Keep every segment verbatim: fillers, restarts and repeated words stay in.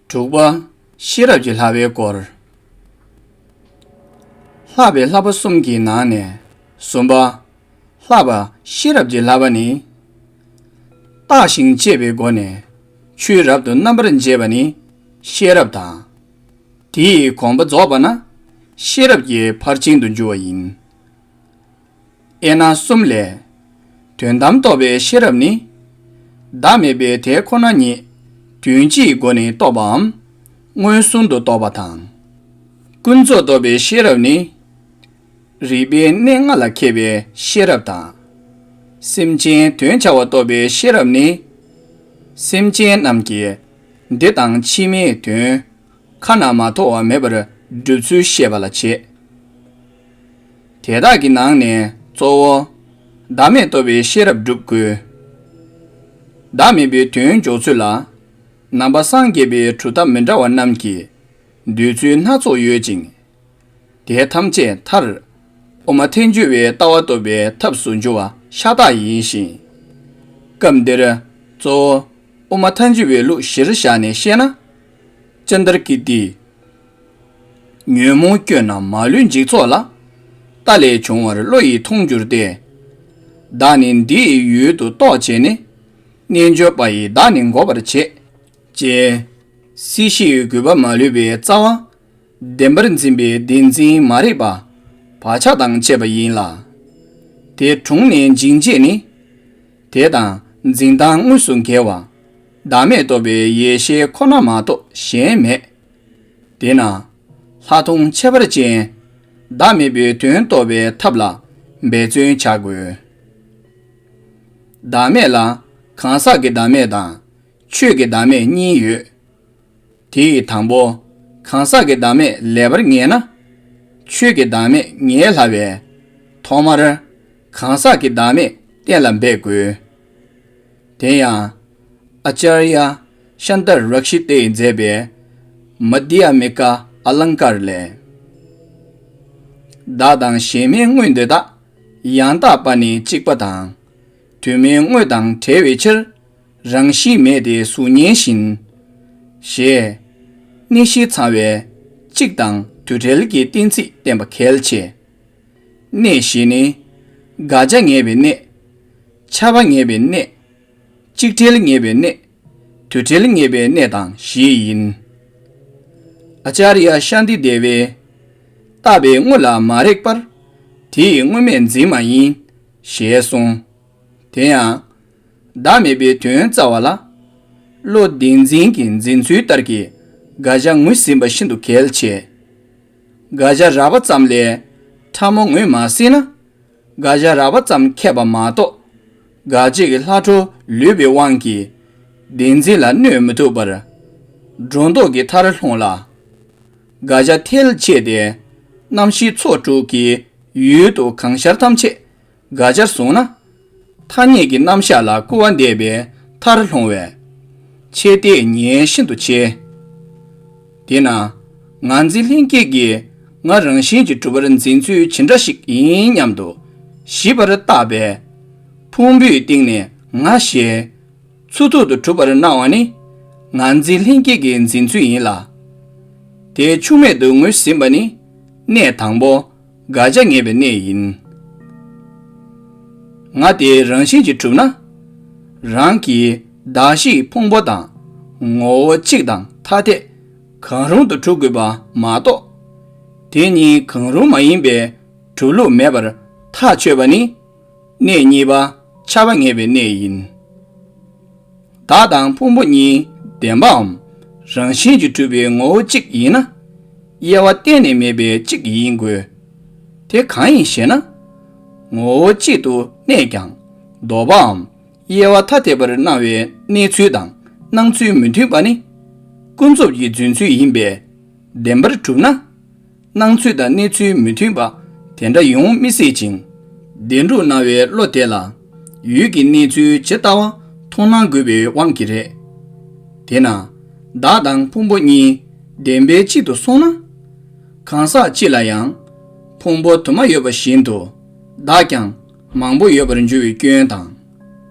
དྲུག་པ། ཤེས་རབ་ཀྱི་བསླབ་པའི་སྐོར། ལྷག་པའི་བསླབ་པ་གསུམ་གྱི་ནང་ནས་གསུམ་པ། ལྷག་པ་ཤེས་རབ་ཀྱི་བསླབ་པ་ནི། བརྟགས་ཤིང་དཔྱད་པའི་སྒོ་ནས་ཆོས་རབ་ཏུ་རྣམ་པར་འབྱེད་པ་ནི་ཤེས་རབ་དང་། དེའི་གོམས་པ་རྫོགས་པ་ན་ཤེས་རབ་ཀྱི་ཕར་ཕྱིན་དུ་འགྱུར་བ་ཡིན། དབྱེ་ན་གསུམ་ལས། དོན་དམ་རྟོགས་པའི་ཤེས་རབ་ནི། བདག་མེད་པའི་དེ་ཁོ་ན་ཉིད་དོན་སྤྱིའི་སྒོ་ནས་རྟོགས་པའམ། མངོན་སུམ་དུ་རྟོགས་པ་དང་། ཀུན་རྫོབ་རྟོགས་པའི་ཤེས་རབ་ནི། རིག་པའི་གནས་ལྔ་ལ་མཁས་པའི་ཤེས་རབ་དང་། སེམས་ཅན་དོན་བྱ་བ་རྟོགས་པའི་ཤེས་རབ་ནི། སེམས་ཅན་རྣམས་ཀྱི་འདི་དང་ཕྱི་མའི་དོན་ཁ་ན་མ་ཐོ་བ་མེད་པར་སྒྲུབ་ཚུལ་ཤེས་པ་ལ་བྱེད། དེ་དག་གི་ནང་ནས་གཙོ་བོ་བདག་མེད་རྟོགས་པའི་ཤེས་རབ་སྒྲུབ་དགོས། བདག་མེད་པའི་དོན་འཇོག་ཚུལ་ལ་ནང་པ་སངས་རྒྱས་པའི་གྲུབ་མཐའ་མི་འདྲ་བ་རྣམས་ཀྱིས་འདོད་ཚུལ་སྣ་ཚོགས་ཡོད་ཅིང་། དེ་ཐམས་ཅད་མཐར་དབུ་མ་ཐལ་འགྱུར་བའི་ལྟ་བ་རྟོགས་པའི་ཐབས་སུ་འགྱུར་བ་ཤ་སྟག་ཡིན་ཞིང་། སྐབས་འདིར་གཙོ་བོ་དབུ་མ་ཐལ་འགྱུར་བའི་ལུགས་གཞིར་བཞག་ནས་བཤད་ན། ཅནྡྲ་ཀིརྟི། ཉོན་མོངས་སྐྱོན་རྣམས་མ་ལུས་འཇིག་ཚོགས་ལ། ལྟ་ལས་བྱུང་བར་བློ་ཡིས་མཐོང་འགྱུར་ཏེ། བདག་ནི་འདི་ཡི་ཡུལ་དུ་རྟོག་བྱས་ནས། རྣལ་འབྱོར་པ་ཡིས་བདག་ནི་འགོག་པར་བྱེད། ཅེས། སྲིད་ཞིའི་རྒུད་པ་མ་ལུས་པའི་རྩ་བ། བདེན་པར་འཛིན་པའི་བདེན་འཛིན་མ་རིག་པ། བག་ཆགས་དང་བཅས་པ་ཡིན་ལ། དེ་གྲོངས་ནས་འཇིག་བྱེད་ནི། དེ་དང་འཛིན་སྟངས་དངོས་སུ་འགལ་བ། བདག་མེད་རྟོགས་པའི་ཡེ་ཤེས་ཁོ་ན་མ་གཏོགས་གཞན་མེད། དེས་ན། ལྷག་མཐོང་ཁྱད་པར་ཅན། བདག་མེད་པའི་དོན་རྟོགས་པའི་ཐབས་ལ་འབད་བརྩོན་བྱ་དགོས། བདག་མེད་ལ་གང་ཟག་གི་བདག་མེད་དང་ཆོས་ཀྱི་བདག་མེད་གཉིས་ཡོད། དེ་ཡི་དང་པོ་གང་ཟག་གི་བདག་མེད་ལེགས་པར་ངེས་ན། ཆོས་ཀྱི་བདག་མེད་ངེས་སླ་བས། ཐོག་མར་གང་ཟག་གི་བདག་མེད་གཏན་ལ་འབེབས་དགོས། དེ་ཡང་། ཨ་ཅཱརྱ་ཤཱནྟ་རཀྵི་ཏས་མཛད་པའི་མ་དྷྱ་མི་ཀ་ཨ་ལང་ཀར་ལས། བདག་དང་གཞན་མའི་དངོས་འདི་དག །ཡང་དག་པ་ནི་གཅིག་པ་དང་། དུ་མའི་དངོས་དང་བྲལ་བའི་ཕྱིར། རང་བཞིན་མེད་དེ་གཟུགས་བརྙན་བཞིན། ཞེས། གནས་གཞི་ཚང་བའི་གཅིག་དང་དུ་བྲལ་གྱི་གཏན་ཚིགས་བསྟན་པ་གལ་ཆེ། གནས་བཞི་ནི། དགག་བྱ་ངེས་པའི་གནས། ཁྱབ་པ་ངེས་པའི་གནས། གཅིག་བྲལ་ངེས་པའི་གནས། དུ་བྲལ་ངེས་པའི་གནས་དང་བཞི་ཡིན། ཨ་ཅཱརྱ་ཤཱནྟི་དེ་བས། བཏགས་པའི་དངོས་ལ་མ་རེག་པར། དེ་ཡི་དངོས་མེད་འཛིན་མ་ཡིན། ཞེས་གསུངས། དེ་ཡང་། བདག་མེད་པའི་དོན་རྩ་བ་ལ། བློ་བདེན་འཛིན་གྱི་འཛིན་ཚུལ་ལྟར་གྱི་དགག་བྱ་ངོས་ཟིན་པ་ཤིན་ཏུ་གལ་ཆེ། དགག་བྱ་རགས་པ་ཙམ་ལས་ཕྲ་མོ་ངོས་མ་ཟིན་ན། དགག་བྱ་རགས་པ་ཙམ་མཁས་པ་མ་གཏོགས། དགག་བྱའི་ལྷ་ཁྲོ་ལུས་པའི་དབང་གིས་བདེན་འཛིན་ལ་གནོད་མི་ཐུབ་པར། སྒྲོ་འདོགས་ཀྱི་མཐར་ལྷུང་ལ། དགག་བྱ་ཐལ་ཆད་དེ། རྣམ་ཤེས་ཚོགས་དྲུག་གི་ཡུལ་དུ་གང་ཤར་ཐམས་ཅད་དགག་བྱར་བཟུང་ན། ཐ་སྙད་ཀྱི་རྣམ་གཞག་ལ་སྐུར་བ་འདེབས་པའི་མཐར་ལྷུང་བས། ཆེས་ལྟས་ངན་ཤིན་ཏུ་ཆེ། དེས་ན། ངར་འཛིན་ལྷན་སྐྱེས་ཀྱིས་ང་རང་བཞིན་གྱིས་གྲུབ་པར་འཛིན་ཚུལ་ཇི་འདྲ་ཞིག་ཡིན་སྙམ་དུ་ཞིབ་པར་བརྟགས་པས། ཕུང་པོའི་སྟེང་ནས་ང་ཞེས་ཚུགས་ཐུབ་ཏུ་གྲུབ་པར་སྣང་བ་ནི་ངར་འཛིན་ལྷན་སྐྱེས་ཀྱི་འཛིན་ཚུལ་ཡིན་ལ། དེ་འཆུག་མེད་དུ་ངོས་ཟིན་པ་ནི་གནས་དང་པོ་དགག་བྱ་ངེས་པའི་གནས་ཡིན། ང་དེ་རང་བཞིན་གྱིས་གྲུབ་ན། རང་གི་གདགས་གཞིའི་ཕུང་པོ་དང་ངོ་བོ་གཅིག་དང་ཐ་དད་གང་རུང་དུ་གྲུབ་དགོས་པ་མ་གཏོགས། དེ་གཉིས་གང་རུང་མ་ཡིན་པའི་གྲུབ་ལུགས་མེད་པར་ཐག་ཆོད་པ་ནི། གནས་གཉིས་པ་ཁྱབ་པ་ངེས་པའི་གནས་ཡིན། བདག་དང་ཕུང་པོ་གཉིས་བདེན་པའམ་རང་བཞིན་གྱིས་གྲུབ་པའི་ངོ་བོ་གཅིག་ཡིན་ན། དབྱེ་བ་གཏན་ནས་མེད་པའི་གཅིག་ཡིན་དགོས། དེ་གང་ཡིན་ཞེ་ན། ངོ་བོ་གཅིག་ཏུ་གནས་ཀྱང་ལྡོག་པའམ་དབྱེ་བ་ཐ་དད་པར་སྣང་བའི་གནས་ཚུལ་དང་སྣང་ཚུལ་མི་མཐུན་པ་ནི། ཀུན་རྫོབ་ཀྱི་རྫུན་ཚུལ་ཡིན་པས་བདེན་པར་གྲུབ་ན། སྣང་ཚུལ་དང་གནས་ཚུལ་མི་མཐུན་པ་དེ་འདྲ་ཡོང་མི་སྲིད་ཅིང་། བདེན་གྲུབ་སྣང་བའི་བློ་དེ་ལ་ཡུལ་གྱི་གནས་ཚུལ་ཇི་ལྟ་བ་མཐོང་སྣང་དགོས་པའི་དབང་གིས་རེད། དེས་ན་བདག་དང་ཕུང་པོ་གཉིས་བདེན་པའི་གཅིག་ཏུ་སོང་ན། གང་ཟག་གཅིག་ལ་ཡང་ཕུང་པོ་དུ་མ་ཡོད་པ་བཞིན་དུ་བདག་ཀྱང་མང་པོ་ཡོད་པར་འགྱུར་བའི་སྐྱོན་དང་།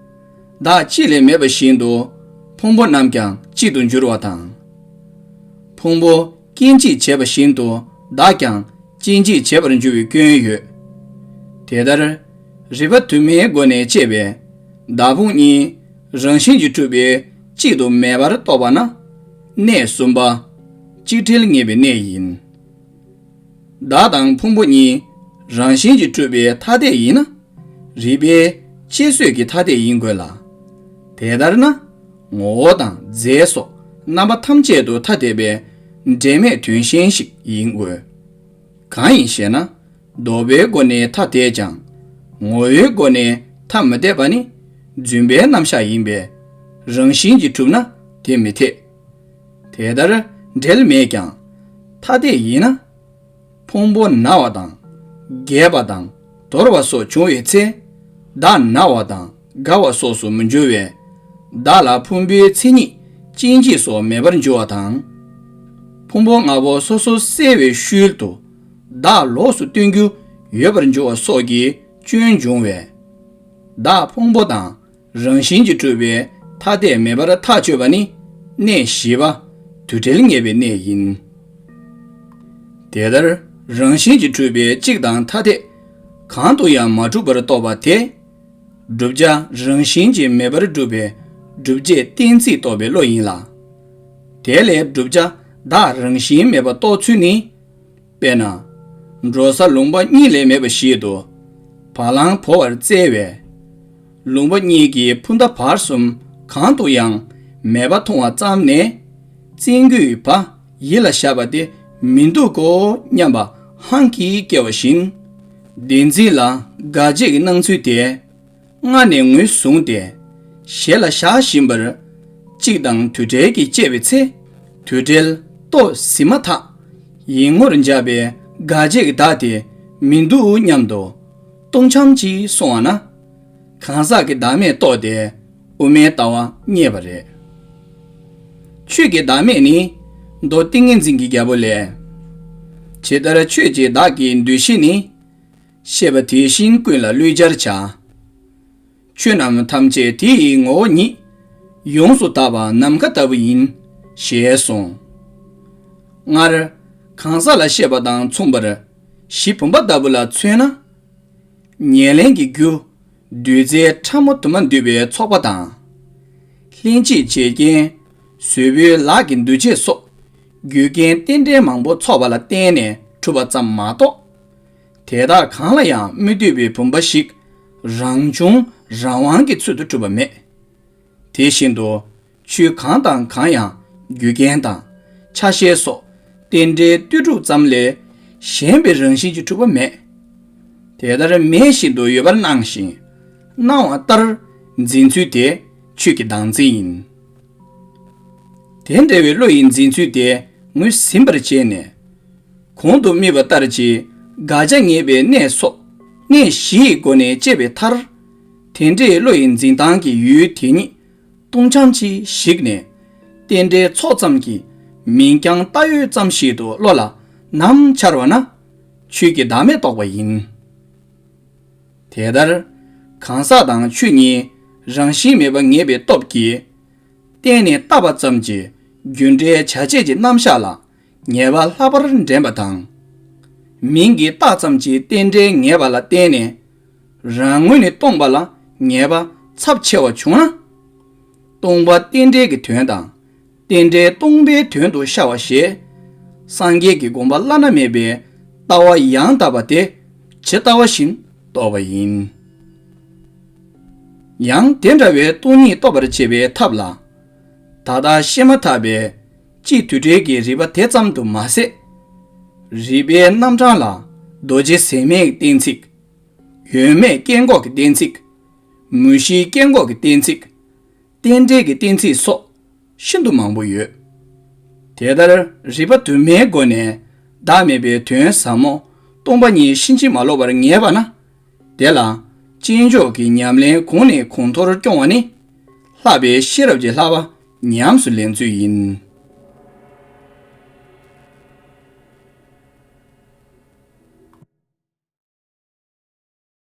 བདག་གཅིག་ལས་མེད་པ་བཞིན་དུ་ཕུང་པོ་རྣམས་ཀྱང་གཅིག་ཏུ་འགྱུར་བ་དང་། ཕུང་པོ་སྐྱེ་འཇིག་བྱེད་པ་བཞིན་དུ་བདག་ཀྱང་སྐྱེ་འཇིག་བྱེད་པར་འགྱུར་བའི་སྐྱོན་ཡོད། དེ་ལྟར་རིགས་པ་དུ་མའི་སྒོ་ནས་དཔྱད་པས་བདག་ཕུང་གཉིས་རང་བཞིན་གྱིས་གྲུབ་པའི་གཅིག་ཏུ་མེད་པར་རྟོགས་པ་ན། གནས་གསུམ་པ། གཅིག་བྲལ་ངེས་པའི་གནས་ཡིན། བདག་དང་ཕུང་པོ་གཉིས་རང་བཞིན་གྱིས་གྲུབ་པའི་ཐ་དད་ཡིན་ན། རིགས་པས་དཔྱད་བཟོད་ཀྱི་ཐ་དད་ཡིན་དགོས་ལ། དེ་ལྟར་ན། ངོ་བོ་དང་རྫས་སོགས་རྣམ་པ་ཐམས་ཅད་དུ་ཐ་དད་པའི་འབྲེལ་མེད་དོན་གཞན་ཞིག་ཡིན་དགོས། གང་ཡིན་ཞེ་ན། ལྡོག་པའི་སྒོ་ནས་ཐ་དད་ཀྱང་། ངོ་བོའི་སྒོ་ནས་ཐ་མི་དད་པ་ནི་རྫུན་པའི་རྣམ་གཞག་ཡིན་པས། རང་བཞིན་གྱིས་གྲུབ་ན་དེ་མི་འཐད། དེ་ལྟར་འབྲེལ་མེད་ཀྱང་ཐ་དད་ཡིན་ན། ཕུང་པོ་ན་བ་དང་། རྒས་པ་དང་། འདོར་བ་སོགས་བྱུང་བའི་ཚེ། བདག་ན་བ་དང་རྒ་བ་སོགས་སུ་མི་འགྱུར་བས། བདག་ལ་ཕུང་པོའི་མཚན་ཉིད་སྐྱེ་འཇིག་སོགས་མེད་པར་འགྱུར་བ་དང་། ཕུང་པོ་ལྔ་པོ་སོ་སོར་གསལ་བའི་ཤུལ་དུ་བདག་ལོགས་སུ་སྟོན་རྒྱུ་ཡོད་པར་འགྱུར་བ་སོགས་ཀྱི་སྐྱོན་འབྱུང་བས། བདག་ཕུང་པོ་དང་རང་བཞིན་གྱིས་གྲུབ་པའི་ཐ་དད་མེད་པར་ཐག་ཆོད་པ་ནི་གནས་བཞི་པ་དུ་བྲལ་ངེས་པའི་གནས་ཡིན། དེ་ལྟར་རང་བཞིན་གྱིས་གྲུབ་པའི་གཅིག་དང་ཐ་དད་གང་དུ་ཡང་མ་གྲུབ་པར་རྟོགས་པ་དེ། བསྒྲུབ་བྱ་རང་བཞིན་གྱིས་མེད་པར་སྒྲུབ་པའི་སྒྲུབ་བྱེད་གཏན་ཚིགས་རྟོགས་པའི་བློ་ཡིན་ལ། དེ་ལས་བསྒྲུབ་བྱ་བདག་རང་བཞིན་མེད་པ་རྟོགས་ཚུལ་ནི། དཔེར་ན། འགྲོ་ས་ལུང་པ་གཉིས་ལས་མེད་པ་ཞིག་ཏུ་བ་ལང་བོར་བར་བཙལ་བས། ལུང་པ་གཉིས་ཀྱི་ཕུ་མདའ་བར་གསུམ་གང་དུ་ཡང་མེད་པ་མཐོང་བ་ཙམ་ནས། བཙན་རྒོད་བ་ཡིད་ལ་བཞག་པ་དེ་མི་འདུག་གོ་སྙམ་པ་ཧང་གིས་སྐྱེ་བ་བཞིན། བདེན་འཛིན་ལ་དགག་བྱའི་སྣང་ཚུལ་དེ། སྔ་ནས་ངོས་བཟུང་སྟེ་ཞལ་ལ་བཞག་བཞིན་པར། གཅིག་དང་དུ་བྲལ་གྱིས་དཔྱད་པའི་ཚེ། དུ་བྲལ་རྟོགས་ཟིན་མ་ཐག་ཡིག་ངོར་འཇགས་པའི་དགག་བྱའི་བདག་དེ་མི་འདུག་སྙམ་དུ་སྟོང་འཁྱམ་གྱིས་སོང་བ་ན། གང་ཟག་གི་བདག་མེད་རྟོགས་ཏེ་དབུ་མའི་ལྟ་བ་རྙེད་པ་རེད། ཆོས་ཀྱི་བདག་མེད་ནི་མདོ་ཏིང་ངེ་འཛིན་གྱི་རྒྱལ་པོ་ལས། ཇི་ལྟར་ཆོས་ཀྱི་བདག་གི་འདུ་ཤེས་ནི། ཤེས་པ་དེ་བཞིན་ཀུན་ལ་བསླུས་བྱར་བྱ། ཆོས་རྣམས་ཐམས་ཅད་དེ་ཡི་ངོ་བོ་ཉིད། ཡོངས་སུ་དག་པ་ནམ་མཁའ་ལྟ་བུ་ཡིན། ཞེས་གསུངས། སྔར། གང་ཟག་ལ་བཤད་པ་དང་མཚུངས་པར། གཞི་བུམ་པ་ལྟ་བུ་ལ་མཚོན་ན། ཉེར་ལེན་གྱི་རྒྱུ། བདུད་རྩིའི་ཕྲ་མོ་དུ་མ་འདུས་པའི་ཚོགས་པ་དང་། ལྷན་ཅིག་བྱེད་རྐྱེན། བཟོད་པོའི་ལག་གི་འདུ་བྱེད་སོགས། རྒྱུ་རྐྱེན་རྟེན་འབྲེལ་མང་པོ་ཚོགས་པ་ལ་བརྟེན་ནས་གྲུབ་པ་ཙམ་མ་གཏོགས། དེ་དག་གང་ལ་ཡང་མི་ལྟོས་པའི་བུམ་པ་ཞིག་རང་བྱུང་རང་དབང་གི་ཚུལ་དུ་གྲུབ་པ་མེད། དེ་བཞིན་དུ་ཆོས་གང་དང་གང་ཡང་རྒྱུ་རྐྱེན་དང་ཆ་ཤས་སོགས་རྟེན་འབྲེལ་ལྟོས་གྲུབ་ཙམ་ལས་གཞན་པའི་རང་བཞིན་གྱིས་གྲུབ་པ་མེད། དེ་ལྟར་མེད་བཞིན་དུ་ཡོད་པར་སྣང་ཞིང་སྣང་བ་ལྟར་འཛིན་ཚུལ་དེ་ཆོས་ཀྱི་བདག་འཛིན་ཡིན། དེ་འདྲ་བའི་བློ་ཡི་འཛིན་ཚུལ་དེ་ངོས་ཟིན་པར་བྱས་ནས། གོང་དུ་སྨོས་པ་ལྟར་གྱི་དགག་བྱ་ངེས་པའི་གནས་སོགས་གནས་བཞི་ཡི་སྒོ་ནས་དཔྱད་པའི་མཐར། དེ་འདྲའི་བློ་ཡི་འཛིན་སྟངས་ཀྱི་ཡུལ་དེ་ཉིད་སྟོང་འཁྱམ་གྱིས་ཞིག་ནས། རྟེན་འབྲེལ་ཚོགས་ཙམ་གྱི་མིང་རྐྱང་ལྟ་ཡོད་ཙམ་ཞིག་ཏུ་བློ་ལ་ནམ་འཆར་བ་ན། ཆོས་ཀྱི་བདག་མེད་རྟོགས་པ་ཡིན། དེ་ལྟར། གང་ཟག་དང་ཆོས་གཉིས་རང་བཞིན་མེད་པ་ངེས་པའི་སྟོབས་ཀྱིས། གཏན་ནས་བཏགས་པ་ཙམ་གྱིས་རྒྱུ་འབྲས་བྱ་བྱེད་ཀྱི་རྣམ་གཞག་ལ་ངེས་པ་ལྷག་པར་འདྲེན་པ་དང་། མིང་གིས་བཏགས་ཙམ་གྱིས་རྟེན་འབྲེལ་ངེས་པ་ལ་བརྟེན་ནས། རང་ངོས་ནས་སྟོང་པ་ལ་ངེས་པ་ཚབས་ཆེ་བ་བྱུང་ན། སྟོང་པ་རྟེན་འབྲེལ་གྱི་དོན་དང་། རྟེན་འབྲེལ་སྟོང་པའི་དོན་དུ་ཤར་བ་ཞེས། སངས་རྒྱས་ཀྱི་དགོངས་པ་བླ་ན་མེད་པའི་ལྟ་བ་ཡང་དག་པ་དེ་ཇི་ལྟ་བ་བཞིན་རྟོགས་པ་ཡིན། ཡང་དེ་འདྲ་བའི་སྟོང་ཉིད་རྟོགས་པར་བྱེད་པའི་ཐབས་ལ། ད་ལྟ་བཤད་མ་ཐག་པའི་སྤྱི་དུ་འབྲེལ་གྱི་རིགས་པ་དེ་ཙམ་དུ་མ་ཟད། རིགས་པའི་རྣམ་གྲངས་ལ་རྡོ་རྗེ་ཟེར་མའི་གཏན་ཚིགས། ཡོད་མེད་སྐྱེ་འགོག་གི་གཏན་ཚིགས། མུ་བཞིའི་སྐྱེ་འགོག་གི་གཏན་ཚིགས། རྟེན་འབྲེལ་གྱི་གཏན་ཚིགས་སོགས་ཤིན་ཏུ་མང་པོ་ཡོད། དེ་ལྟར་རིགས་པ་དུ་མའི་སྒོ་ནས་བདག་མེད་པའི་དོན་ཟབ་མོ་སྟོང་པ་ཉིད་ཕྱིན་ཅི་མ་ལོག་པར་ངེས་པ་ན། དེ་ལ་ཅི་འཇོག་གི་ཉམས་ལེན་གོང་ནས་གོང་མཐོར་སྐྱོང་བ་ནི། ལྷག་པའི་ཤེས་རབ་ཀྱི་བསླབ་པ་ཉམས་སུ་ལེན་ཚུལ་ཡིན།